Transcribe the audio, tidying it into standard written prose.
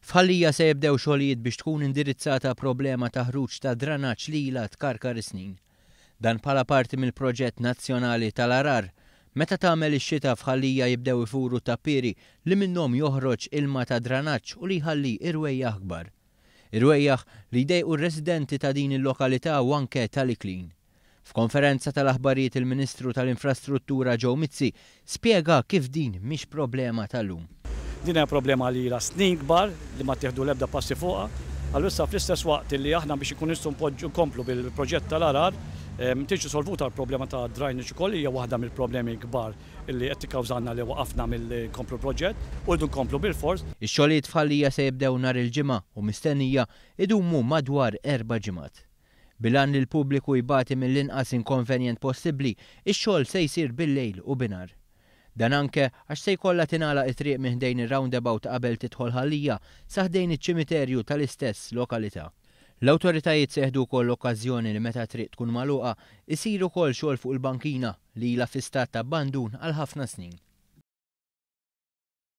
F'Ħal Lija se jibdew xogħlijiet biex tkun indirizzata problema ta' ħruġ ta' dranaġġ li ilha tkarkar is-snin. Dan bħala parti mill-proġett nazzjonali tal-għarar. Meta tagħmel ix-xita f'Ħal Lija jibdew ifuru tappieri li minnhom joħroġ ilma ta' dranaġġ u li jħalli irwejjaħ kbar. Irwejjaħ li jdejqu r-residenti ta' din il-lokalità u anke tal-Iklin. F'konferenza tal-aħbarijiet il-Ministru tal-Infrastruttura Joe Mizzi spjega kif din mhix problema tal-lum. Din hija problema li ilha snin kbar li ma ttieħdu l-ebda passi fuqha. Allura issa fl-istess waqt li aħna biex inkunu nistgħu npoġġu nkomplu bil-proġett tal-għarar, tiġi solvuta l-problema ta' drainage ukoll hija waħda mill-problemi kbar li qed tikkawżalna li waqafna milli nkomplu l-proġett u rridu nkomplu bilfors. Ix-xogħlijiet f'Ħal Lija se jibdew nhar il-Ġimgħa u mistennija jdumu madwar erba' ġimgħat. Bil-għan li l-pubbliku jbati mill-inqas inkonvenjent possibbli, ix-xogħol se jsir bil-lejl u binhar. Dan anke għax se jkollha tingħalaq it-triq minn ħdejn ir-roundabout qabel tidħol Ħal Lija sa ħdejn iċ-ċimiterju tal-istess lokalità. L-awtoritajiet se jieħdu wkoll l-okkażjoni li meta t-triq tkun magħluqa, isir ukoll xogħol fuq il-bankina li ilha fi stat ta' abbandun għal ħafna snin.